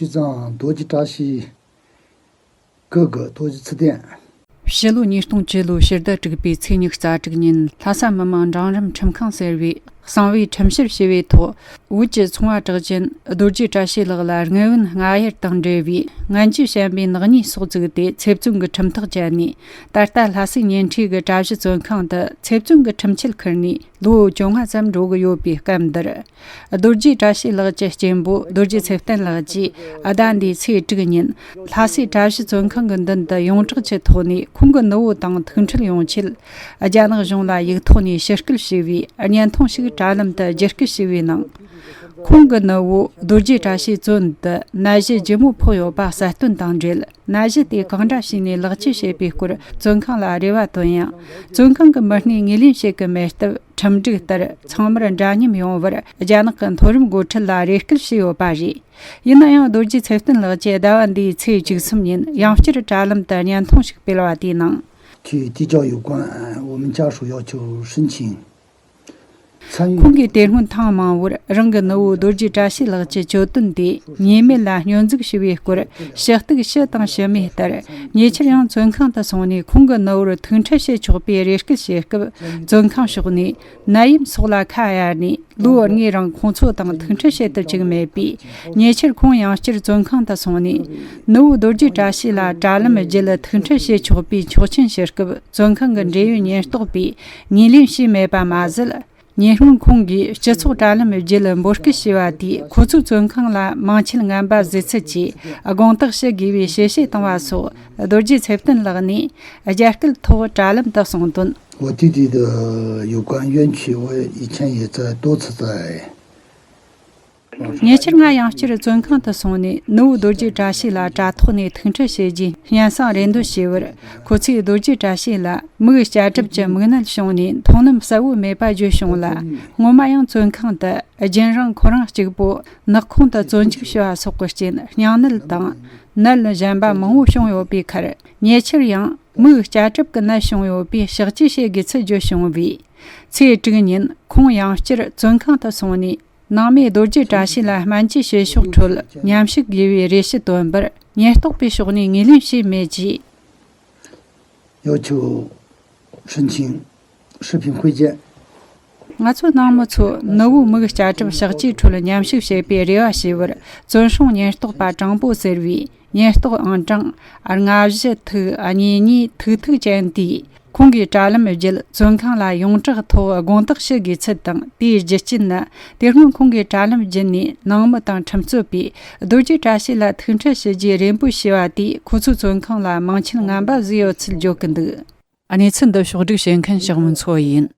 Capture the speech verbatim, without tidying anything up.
ཚང་རྡོ་རྗེ་བཀྲ་ཤིས་སྐུ་གི་རྡོ་རྗེ་ཚུལ་ལྡན། ཕྱི་ལོ་ཉིས་སྟོང་བཅུ་ལོའི་ཕྱི་ཟླ་དྲུག་པའི་ཚེས་ཉི་ཤུ་རྩ་དྲུག་ཉིན། ལྷ་ས་མི་དམངས་འབྲིང་རིམ་ཁྲིམས་ཁང་ཟེར་བས་གསང་བའི་ཁྲིམས་བཤེར་བྱས་པའི་ཐོག་བོད་ཀྱི་ཚོང་བ་གྲགས་ཅན་རྡོ་རྗེ་བཀྲ་ཤིས་ལགས་ལ་དངུལ་བུན་སྔ་གཡེར་དང་འབྲེལ་བའི་ངན་ཇུས་བཤད་པའི་ནག་ཉེས་སོགས་བཙུགས་ཏེ་ཚེ་བཙོན་གྱི་ཁྲིམས་ཐག་བཅད་ནས། ད་ལྟ་ལྷ་སའི་ཉེ་འཁྲིས་ཀྱི་གྲྭ་བཞི་བཙོན་ཁང་དུ་ཚེ་བཙོན་གྱི་ཁྲིམས་ཆད་ཁུར་ནས་ལོ་བཅོ་ལྔ་ཙམ་འགྲོ་གི་ཡོད་པའི་སྐབས་འདིར། རྡོ་རྗེ་བཀྲ་ཤིས་ལགས་ཀྱི་གཅེན་པོ་རྡོ་རྗེ་ཚེ་བརྟན་ལགས་ཀྱིས་ཟླ་འདིའི་ཚེས་དྲུག་ཉིན་ལྷ་སའི་གྲྭ་བཞི་བཙོན་ཁང་གི་མདུན་དུ་ཡོངས་གྲགས་ཀྱི་ཐོག་ནས་ཁོང་གི་ནུ་བོ་དང་ཐུག་འཕྲད་ཡོང་ཆེད་རྒྱ་ནག་གཞུང་ལ་ཡིག་ཐོག་ནས་ཞི་སྐུལ་ཞུས་པའི་བརྙན་ཐུང་ཞིག་དྲ་ལམ་དུ་བརྒྱུད་སྐུལ་ཞུས་པའི་ནང་། ཁོང་གི་ནུ་བོ་རྡོ་རྗེ་བཀྲ་ཤིས་བཙོན་དུ་ནད་གཞི་ལྗིད་མོ་ཕོག་ཡོད་པ་གསལ་སྟོན་དང་འབྲེལ། ནད་གཞི་དེ་གང་འདྲ་བྱས་ནས་ལེགས་བཅོས་བྱས་པའི་སྐོར་བཙོན་ཁང་ལ་རེ་བ་བཏོན་ཡང་། བཙོན་ཁང་གི་མི་སྣས་ངོས་ལེན་བྱེད་ཀྱི་མེད་སྟབས། ཁྲིམས་སྒྲིག་ལྟར་ཚང་མར་འདྲ་མཉམ་ཡོང་བར་རྒྱ་ནག་གི་མཐོ་རིམ་འགོ་ཁྲིད་ལ་རེ་སྐུལ་བྱས་ཡོད་པ་རེད། ཡིན་ན་ཡང་རྡོ་རྗེ་ཚེ་བརྟན་ལགས་ཀྱིས་ཟླ་བ་འདིའི་ཚེས་བཅུ་གསུམ་ཉིན་ཡང་བསྐྱར་དྲ་ལམ་དུ་བརྙན་ཐུང་ཞིག་སྤེལ་བ་དེའི་ནང་། 去递交有关我们家属要求申请 ཁོང་གིས་དེ་སྔོན་ཐེངས་མང་བོར་རང་གི་ནུ་བོ་རྡོ་རྗེ་བཀྲ་ཤིས་ལགས་ཀྱི་གྱོད་དོན་དེ་ཉེས་མེད་ལ་སྙོན་འཛུགས་ཞུ་བའི་སྐོར་ཞུ་གཏུག་ཞུས་དང་ཞུས་མེད་ལྟར། ཉེ་ཆར་ཡང་བཙོན་ཁང་དུ་སོང་ནས་ཁོང་གི་ནུ་བོར་ཐུག་འཕྲད་བྱེད་ཆོག་པའི་རེ་སྐུལ་བྱེད་སྐབས། བཙོན་ཁང་ཕྱོགས་ནས་ནད་ཡམས་སོགས་ལ་ཁ་གཡར་ནས་ལོ་ལྔའི་རིང་ཁོང་ཚོ་དང་ཐུག་འཕྲད་བྱེད་ཐུབ་ཅིག་མེད་པས། ཉེ་ཆར་ཁོང་ཡང་བསྐྱར་བཙོན་ཁང་དུ་སོང་ནས། ནུ་བོ་རྡོ་རྗེ་བཀྲ་ཤིས་ལ་དྲ་ལམ་བརྒྱུད་ཐུག་འཕྲད་བྱེད་ཆོག་པའི་ཆོག་མཆན་ཞུ་སྐབས། བཙོན་ཁང་གི་འབྲེལ་ཡོད་ཉེན་རྟོག་པས་ངོས་ལེན་བྱས་མེད་པ་མ་ཟད། ཉེ་སྔོན་ཁོང་གིས་སྤྱི་ཚོགས་དྲ་ལམ་བརྒྱུད་འབོད་སྐུལ་བྱས་པ་དེས་ཁོ་ཚོའི་བཙོན་ཁང་ལ་མིང་ཆད་ངན་པ་བཟོས་ཚུལ་གྱི་དགོངས་དག་ཞུ་དགོས་པའི་ཞལ་བཞེས་བཏང་བ་སོགས། རྡོ་རྗེ་ཚེ་བརྟན་ལགས་ནས་རྒྱ་སྐད་ཐོག་དྲ་ལམ་དུ་གསུངས་དོན། 我弟弟的有关冤屈，我以前也在多次在 ཉེ་ཆར་ང་ཡང་བསྐྱར་བཙོན་ཁང་དུ་སོང་ནས་ནུ་བོ་རྡོ་རྗེ་བཀྲ་ཤིས་ལ་དྲ་ཐོག་ནས་ཐུག་འཕྲད་བྱས་རྗེས་སྙན་སེང་རེ་འདོན་བྱས་པར། ཁོ་ཚོས་རྡོ་རྗེ་བཀྲ་ཤིས་ལ་མིག་སྐྱ་གྲིབ་ཀྱི་མིག་ནད་བྱུང་ནས་མཐོང་ལམ་གསལ་བོ་མེད་པ་བརྗོད་བྱུང་ལ། སྔོན་མ་ཡང་བཙོན་ཁང་དུ་རྒྱུན་རིང་ཁོ་རང་གཅིག་པོ་ནག་ཁོང་དུ་བཙོན་འཇུག་བྱས་པ་སོགས་ཀྱི་རྐྱེན་སྙིང་ནད་དང་ནད་གཞན་པ་མང་བོ་བྱུང་ཡོད་པའི་ཁར། ཉེ་ཆར་ཡང་མིག་སྐྱ་གྲིབ་ཀྱི་ནད་བྱུང་ཡོད་པའི་ཕྱག་བཅས་བྱེད་དགོས་ཚུལ་བརྗོད་བྱུང་བས། ཚེས་དྲུག་ཉིན་ཁོང་ཡང་བསྐྱར་བཙོན་ཁང་དུ་སོང་ནས། ནང་མི་རྡོ་རྗེ་བཀྲ་ཤིས་ལ་སྨན་བཅོས་བྱེད་ཕྱོགས་ཁྲོད་མཉམ་ཞུགས་དགོས་པའི་རེ་ཞུ་བཏོན་པར། ཉེན་རྟོག་པའི་ཕྱོགས་ནས་ངོས་ལེན་བྱས་མེད་ཅེས། 要求申请视频会见。 ང་ཚོའི་ནང་མི་ཚོ་ནུ་བོའི་མིག་སྐྱ་གྲིབ་ཕྱག་བཅས་ཁྲོད་མཉམ་ཞུགས་བྱེད་པའི་རེ་བ་ཞུས་པར། བཙོན་སྲུང་ཉེན་རྟོག་པ་དྲང་པོ་ཟེར་བའི་ཉེན་རྟོག་ཨང་གྲངས་ལྔ་བཞི་ཐིག་གཉིས་གཉིས་ཐིག་ཐིག་ཅན་དེས། ཁོང་གིས་དྲ་ལམ་བརྒྱུད་བཙོན་ཁང་ལ་ཡོངས་གྲགས་ཐོག་དགོངས་དག་ཞུ་དགོས་ཚུལ་དང་། དེའི་རྒྱུ་རྐྱེན་ནི། དེ་སྔོན་ཁོང་གིས་དྲ་ལམ་བརྒྱུད་ནས་ནང་མི་དང་ཁྲིམས་རྩོད་པས་རྡོ་རྗེ་བཀྲ་ཤིས་ལ་ཐུག་འཕྲད་ཞུ་རྒྱུའི་རེ་འབོད་བྱས་པ་དེས། ཁོ་ཚོའི་བཙོན་ཁང་ལ་མིང་ཆད་ངན་པ་བཟོས་ཡོད་ཚུལ་བརྗོད་ཀྱི་འདུག། གནས་ཚུལ་འདི་ཕྱོགས་བསྒྲིགས་བྱེད་མཁན་ཞག་མོ་མཚོ་ཡིན།